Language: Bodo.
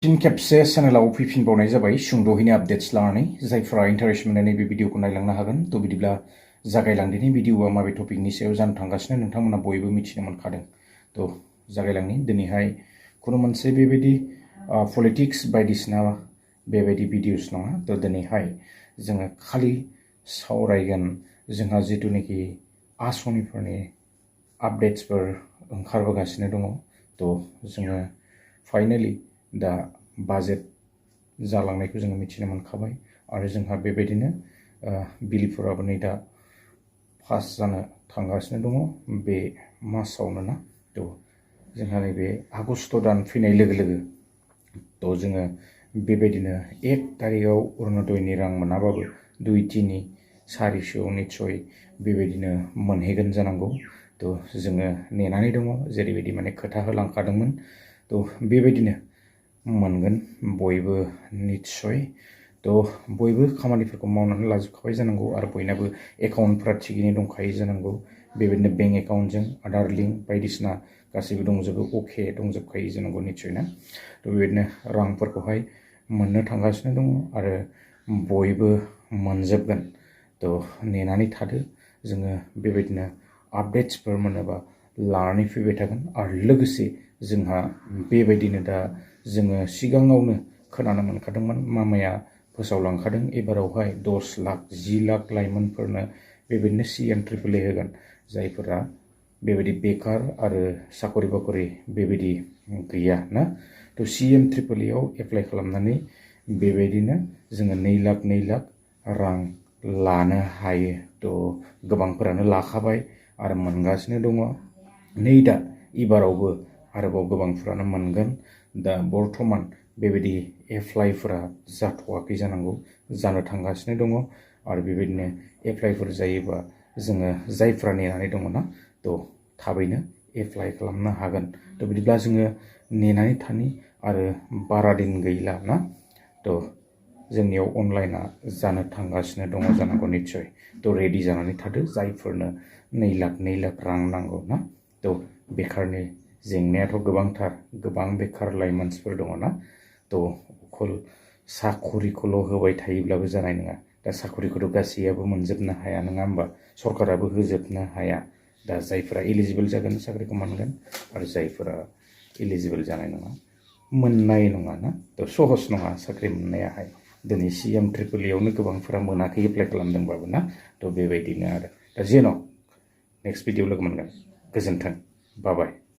फिन खेबसे चेनेलाव फैफिनबावनाय जाबाय सुंद'हैनो आपडेट्स लानानै जायफोरा इन्टारेस्ट मोननानै बे भिडिअखौ नायलांनो हागोन थ' बिदिब्ला जागायलांदिनि भिडिअआ माबे टपिकनि सायाव जानो थांगासिनो नोंथांमोना बयबो मिथिनो मोनखादों थ' जागायलांनि दिनैहाय खुनु मोनसे बेबायदि पलिटिक्स बायदिसिना बेबायदि भिडिअस नङा थ' दिनैहाय जोङो खालि सावरायगोन जोंहा जिथुनाखि आसनिफोरनि आपडेट्सफोर ओंखारबोगासिनो दङ थ' जोङो फाइनालि दा बाजेट जालांनायखौ जोङो मिथिनो मोनखाबाय आरो जोंहा बेबायदिनो बिलफोराबो नै दा पास जानो थांगासिनो दङ बे मासावनो ना थ' जोंहा नैबे आगस्ट दान फैनाय लोगो लोगो थ' जोङो बेबायदिनो 1 तारिखआव अरुण'दयनि रां मोनाबाबो 2, 3, 4सोआव निस्सय बेबायदिनो मोनहैगोन जानांगौ थ' जोङो नेनानै दङ जेरैबायदि माने खोथा होलांखादोंमोन थ' बेबायदिनो मोनगोन बयबो निस्सय थ' बयबो खामानिफोरखौ मावनानै लाजोबखाबाय जानांगौ आरो बयनाबो एकाउन्टफ्रा थिगैनो दंखायो जानांगौ बेबायदिनो बेंक एकाउन्टजों आधार लिंक बायदिसिना गासैबो दंजोबो अके दंजोबखायो जानांगौ निस्सय ना थ' बेबायदिनो रांफोरखौहाय मोननो थांगासिनो दङ आरो बयबो मोनजोबगोन थ' नेनानै थादो जोङो बेबायदिनो आपडेट्सफोर मोनोबा लानानै फैबाय थागोन आरो लोगोसे जोंहा बेबायदिनो दा जोङो सिगाङावनो खोनानो मोनखादोंमोन मामाया फोसावलांखादों एबारावहाय 10 लाख 10 लाख लाइमोनफोरनो बेबायदिनो CM-AAA होगोन जायफोरा बेबायदि बेकार आरो साखरि बाखरि बेबायदि गैया ना थ' CM-AAAआव एप्लाइ खालामनानै बेबायदिनो जोङो 2 लाख रां लानो हायो थ' गोबांफोरानो लाखाबाय आरो मोनगासिनो दङ नै दा एबारावबो आरोबाव गोबांफोरानो मोनगोन दा बर्थमान बेबायदि एप्लाइफोरा जाथ'वाखै जानांगौ जानो थांगासिनो दङ आरो बेबायदिनो एप्लाइफोर जायोबा जोङो जायफ्रा नेनानै दङ ना थ' थाबैनो एप्लाइ खालामनो हागोन थ' बिदिब्ला जोङो नेनानै थानि आरो बारा दिन गैला ना थ' जोंनियाव अनलाइना जानो थांगासिनो दङ जानांगौ निस्सय थ' रेडि जानानै थादो जायफोरनो 2 लाख रां नांगौ ना थ' बेखारनि जेंनायाथ' गोबांथार गोबां बेकार लाइमोनफोर दङ ना थ' अखल साखरिखौल' होबाय थायोब्लाबो जानाय नङा दा साखरिखौथ' गासैयाबो मोनजोबनो हाया नङा होमबा सरकाराबो होजोबनो हाया दा जायफोरा एलिजिबोल जागोन साख्रिखौ मोनगोन आरो जायफोरा एलिजिबोल जानाय नङा मोननाय नङा ना थ' सहस नङा साख्रि मोननायाहाय दिनै CM-AAAआवनो गोबांफोरा मोनाखै एप्लाइ खालामदोंबाबो ना थ' बेबायदिनो आरो दा जेन' नेक्स्ट भिडिअ लोगो मोनगोन गोजोन्थों बाय